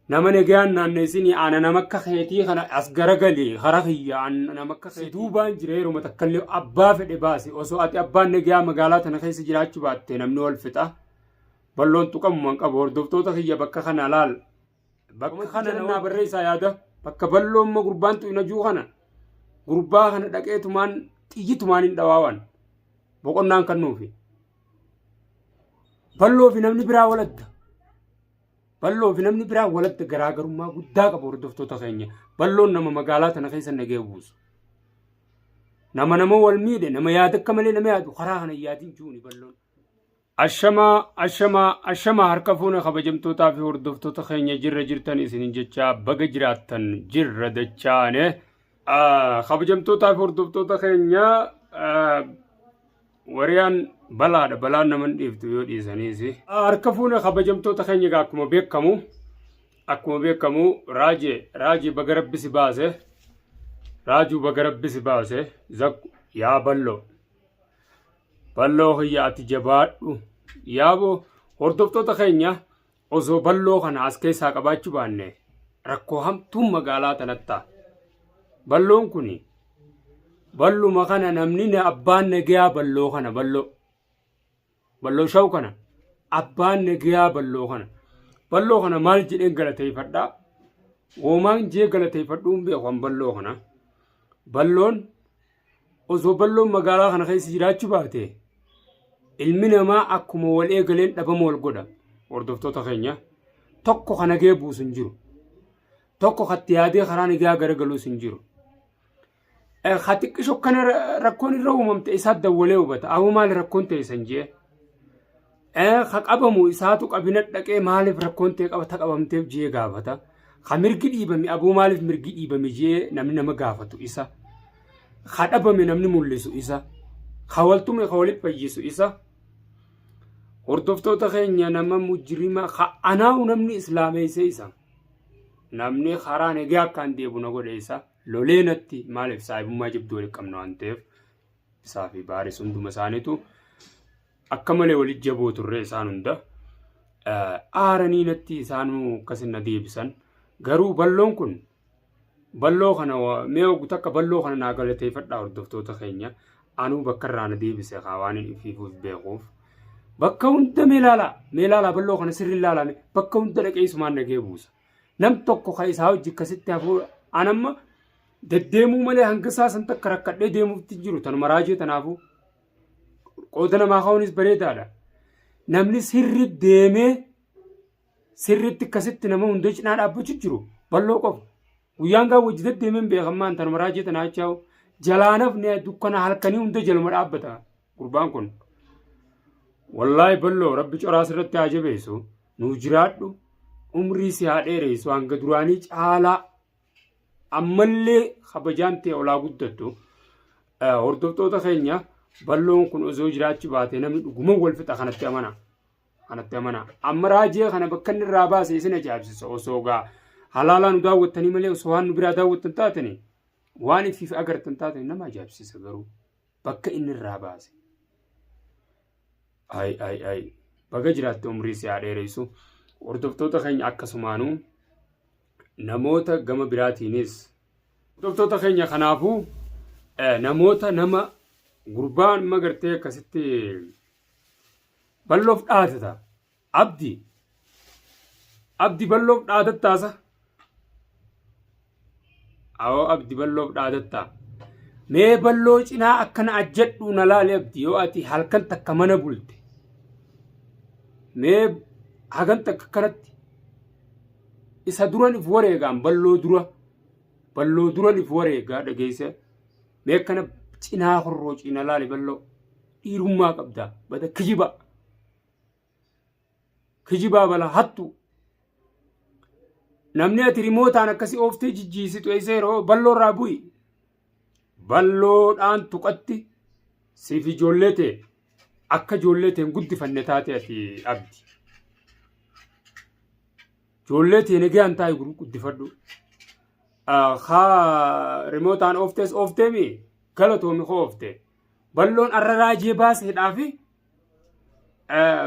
Nama nagayaan naanneessinii ana nama akka keetii kana as garagali kara kiyya ana nama akka keetii. Duubaan jira yeruma takkallee abbaa fedhe baase osoo ati abbaan nagayaa magaalaa tana keessa jiraachuu baatte namni wal fixa. Balloon tuqamuma hin qabu hordoftoota kiyya bakka kana laal. Bakka kana naa barreessaa yaada bakka balloon ma gurbaan tu'ina juu kana gurbaa kana dhaqeetumaan xiyyitumaan hin dhawaawan boqonnaan kan nuufi. Balloo fi namni biraa waladda. Balloo fi namni biraa waladda garaagarummaa guddaa qabu hordoftoota keenya. Balloon nama magaalaa tana keessa nagee buusu. Nama nama wal miidhe nama yaada akka malee nama yaadu karaa kana hin yaadin juuni balloon. Ashamaa ashamaa ashamaa harka fuune kabajamtootaa fi hordoftoota keenya jirra jirtan isinin jechaa baga jiraattan jirra dachaane. Kabajamtootaa fi hordoftoota keenya wariyaan balaadha balaan nama hin dhiiftu yoo dhiisaniis. Harka fuune kabajamtoota keenya egaa akkuma beekamu raajee raajee baga rabbi si baase, raajuu baga rabbi si baase. Zakku yaa balloo, balloo kiyya, ati jabaadhu. Yaaboo hordoftoota keenya, osoo balloo kana as keessaa qabaachuu baanne rakkoo hamtuun magaalaa tanatti. Balloon kun balluma kana namni abbaan nagayaa balloo kana, balloo balloo shaw kana, abbaan nagayaa balloo kana, balloo kana maal jedheen galateeffadhaa? Woomaan jee galateeffadhuu hin beeku an balloo kana. Balloon osoo balloon magaalaa kana keessa jiraachuu baate ilmi namaa akkuma wal eegaleen dhabama wal godha. Hordoftoota keenya, tokko kan nagee buusu hin jiru. Tokko katti yaadee karaa nagaa garagaluus hin jiru. Ka xiqqisho kana rakkoon irra uumamte isaa dawwalee hubata. Aboo, maali rakkoon ta'e san jee. Ka qabamu isaatu qabina dhaqee maaliif rakkoon ta'e qabata qabamteef jee gaafata. Ka mirgi dhiibame aboo, maaliif mirgi dhiibame jee namni nama gaafatu isa. Ka dhabame namni mul'isu isa. Ka waltume ka walitti fayyisu isa. Hordoftoota keenya, nama mujrima ka anaawu namni islaameessee isa. Namni karaa nagaa akkaan deebu na godhe isa. Lolee natti maaliif saahibummaa jabduu walitti qabna waan ta'eef isaa fi baaris hunduma isaaniitu akka malee walitti jaboo turre. Isaan hunda aaranii natti isaanuu akkasin na deebisan. Garuu balloon kun balloo kana mee oggu takka balloo kana naa galateeffadhaa. Hordoftoota keenya, anuu bakka irraa na deebise kaa waan hin ifiifuuf beekuuf bakka hunda mee ilaalaa, mee ilaalaa, balloo kana sirri ilaalaa. Bakka hunda dhaqee isumaan nagee buusa. Nam tokko ka isaa hojii akkasitti hafuu anamma deddeemuu malee hanga isaa san takka rakkadhee deemuutti jiru tanuma raajee. Tanaafuu qooda namaa ka'uunis bareedaadha. Namni sirri deemee sirriitti akkasitti nama hunda cinaa dhaabbachuu jiru balloo qofa. Guyyaan gaa wajji deddeemeen beekamaan tanuma raajee tanaa jechaa'u jalaanaf dukkana halkanii hunda jaluma dhaabbata gurbaan kun. Wallaahi balloo, rabbi coraa sirratti haa jabeessu, nuu jiraadhu, umrii si haa dheeressu, hanga duraanii caalaa ammallee kabajaan ta'e olaa guddattu. Hordoftoota keenya, balloon kun osoo jiraachuu baate namni dhuguma wal fixa, kanatti amana. Kanatti amana. Amma raajee kana bakka inni irraa baase isin ajaa'ibsiisa. Osoo gaa halaalaa nu daawwattanii malee osoo waan nu biraa daawwattan taatanii waan ifiif agartan taatanii nama ajaa'ibsiisa garuu bakka inni irraa baase. Ay ay ay, baga jiraatte, umrii si haa dheeressu. Hordoftoota keenya, akkasumaanuu namoota gama biraatiinis hordoftoota keenya, kanaafuu namoota nama gurbaan magartee akkasitti balloof dhaatata. Abdi, abdi balloof dhaatattaasa. Awoo abdi, balloof dhaadattaa. Mee balloo cinaa akkana ajjadhu na laali abdi, yoo ati halkan takka mana bulte. Mee hagan takka akkanatti isa duran if wareegaan balloo dura, balloo duran if wareegaa dhageesse. Mee akkana cinaa horroo cina laali balloo, dhiirummaa qabda bada kijiba. Kijibaa bala hattu. Namni ati rimootaan akkasii ooftee jijjiisitu eessa yeroo balloo irraa bu'i. Balloodhaan tuqatti siif ijoollee ta'e akka ijoollee ta'e hin guddifanne taate ati abdi. Ijoollee ta'e nagaan taa'e guddifadhu. Haa rimootaan ooftees oofteemi galatoomi koo oofte. Balloon arra raajee baaseedhaafi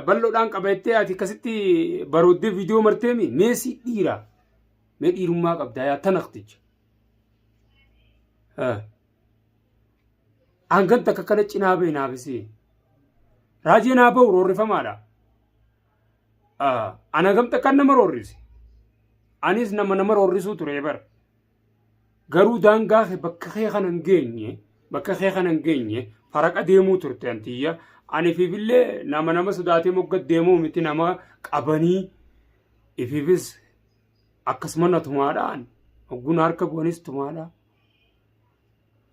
balloodhaan qabattee ati akkasitti barooddee viidiyoo marteemi meesii dhiira. Mee dhiirummaa qabdaa yaa tanakticha. Hangan takka kana cinaa bahe naafisi. Raajee naa bahu roorrifamaadha. Ana gamta kan nama roorrise. Anis nama nama roorrisuu ture bara. Garuu daangaa kee bakka kee kana hin geenye bakka kee kana hin geenye faraqa deemuu turte antiyya. Ani ifiifillee nama nama sodaatee mogga deemuu miti nama qabanii ifiifis akkasuma na tumaadhaan hogguun harka bu'anis tumaadha.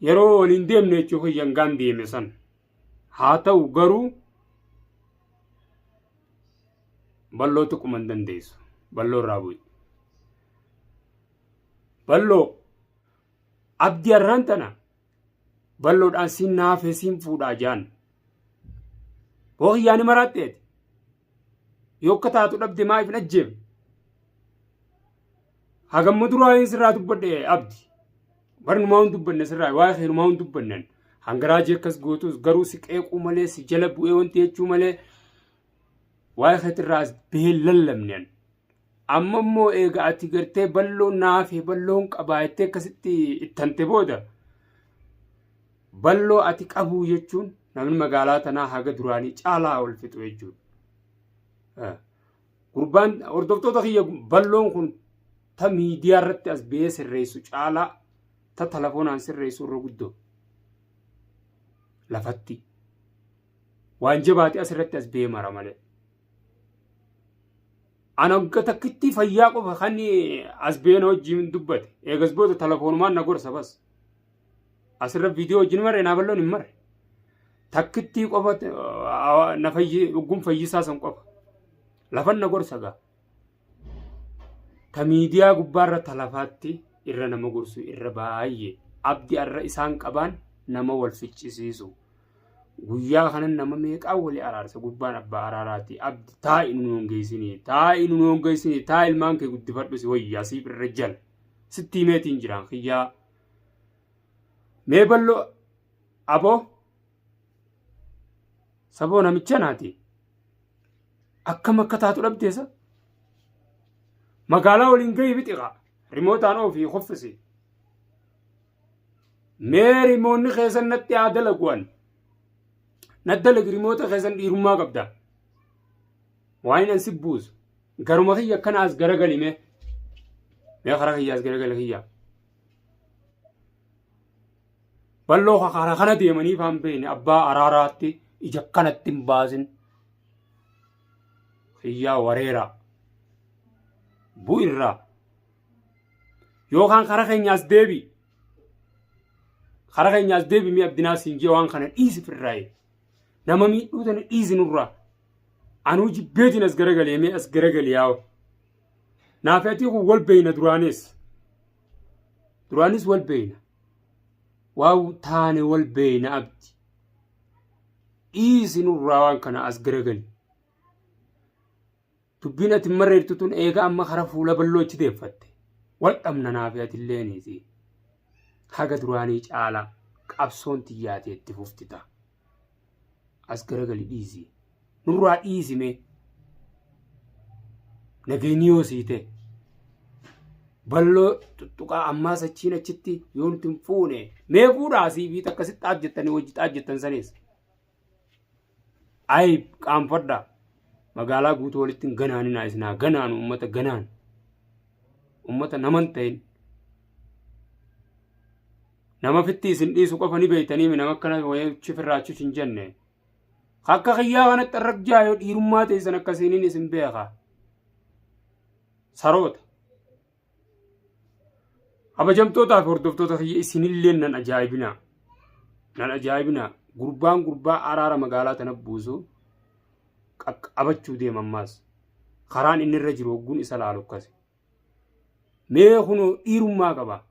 Yeroo waliin deemne jechuu kiyya hangaan deeme san. Haa ta'u garuu balloo tuquma hin dandeessu. Balloo irraa bu'i. Balloo abdii har'aan tana balloodhaan siin naafee siin fuudhaa jaan. Boo kiyyaa ni maraatteeti. Yoo akka taatu dhabde maaliif hin ajjeefne? Hagamma duraa hin sirraa dubbadhe abdi. Barnumaa hin dubbanne sirraa waa'ee keenumaa hin dubbannen. Hanga raajii akkas gootus garuu si qeequu malee si jala bu'ee wanti jechuu malee waa'ee keetirraa as bahee lallabne. Amma immoo eega ati gartee balloon naafee balloon qabaa jettee akkasitti ittante booda balloo ati qabuu jechuun namni magaalaa tanaa haga duraanii caalaa ol fixu jechuudha. Gurbaan hordoftoota kiyya balloon kun ta miidiyaa irratti as ba'ee sirreessu caalaa ta telefoonaan sirreessu irra guddoo lafatti waan jabaate asirratti as ba'ee mara malee. Ana wagga takkittii fayyaa qofa kan as ba'ee na wajjin dubbate. Eegas booda telefoonumaan na gorsa bas. Asirra viidiyoo wajjin marre naa balloon hin marre. Takkittii qofa na fayyi ogguun fayyisaa san qofa. Lafan na gorsa gaa. Ta miidiyaa gubbaarra ta lafaatti irra nama gorsu irra baay'ee. Abdi arra isaan qabaan nama wal ficcisiisu. Guyyaa kanan nama meeqaa wali araarsa gubbaan abbaa araaraati abdi taa'i nu hongeessinii taa'i nu hongeessinii taa'i ilmaan kee guddifadhu si wayyaa siif irra jala sitti himeetiin jiraan kiyyaa mee ballo aboo saboo namicha naati akkam akka taatu dhabdeessa magaalaa waliin gahii bixiqa rimootaan oofii kuffisi. Mee rimoonni keessan natti haa dalaguwan. Na dalagi rimoota keessan dhiirummaa qabda. Waan hin si buusu. Garuma kiyya akkana as garagali mee. Mee karaa kiyya as garagali kiyya. Balloo karaa kana deemanii faan beekne abbaa araaraatti ija kanatti hin baasin. Kiyyaa wareera. Bu'irraa. Yookaan kara keenya as deebi. Kara keenya as deebi mi'a abdinaa siin jee waan kana dhiisi firraa'e. Nama miidhuu tana dhiisi nurraa. Anuu jibbeetiin as garagalee mee as garagali yaa'u. Naaf atii kun wal beeyna duraanis. Duraanis wal beeyna. Waaw taane wal beeyna abdi. Dhiisi nurraa waan kana as garagali. Dubbiin ati marreertu tun eega amma kara fuula balloo achi deeffatte. Wal dhabna naafi atilleeniiti. Haga duraanii caala qabsoon tiyyaatee itti fufti ta'a. As garagali dhiisi. Nurraa dhiisi mee. Nageenyi yoo sii ta'e. Balloo tuttuqaa ammaas achiin achitti yoo nuti hin fuune mee fuudhaa asii fi akkasitti xaajjettanii wajji xaajjettan sanis. Ayib qaanfadhaa. Magaalaa guutuu walitti hin ganaaninaa isin haa ganaanu uummata ganaan. Uummata nama hin ta'in. Nama fitti isin dhiisu qofa ni beektanii nama akkana wayii chifirraa chuch hin jenne. Akka kiyyaa kanatti arragjaa yoo dhiirummaa teessan akkasiinin isin beeka. Saroota. Kabajamtootaa fi hordoftoota kiyya isinillee nan ajaa'ibinaa. Nan ajaa'ibinaa. Gurbaan gurbaa araara magaalaa tana buusu qaqqabachuu deema ammaas. Karaan inni irra jiru hogguun isa laalu akkasi. Mee kunoo dhiirummaa qaba.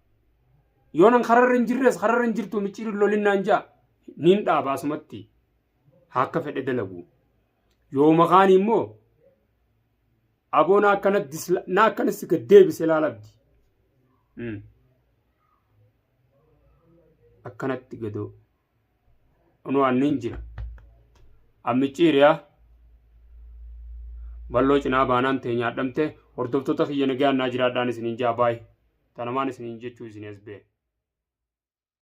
Yoo nan kararra hin jirres kararra hin jirtu micciirin lolinnaan ja'a. Niin dhaaba asumatti. Haa akka fedhe dalagu. Yooma kaanii immoo Aboo na akkana disla na akkana si gad deebise laal abdi. Akkanatti gadoo. Onoo anniin jira. Ammicciiriyaa. Balloo cinaa baanaan tee nyaadhamte. Hordoftoota kiyya nagaan naa jiraadhaan isiniin jaa baay'ee. Tanamaan isiniin jechuu isin as ba'e.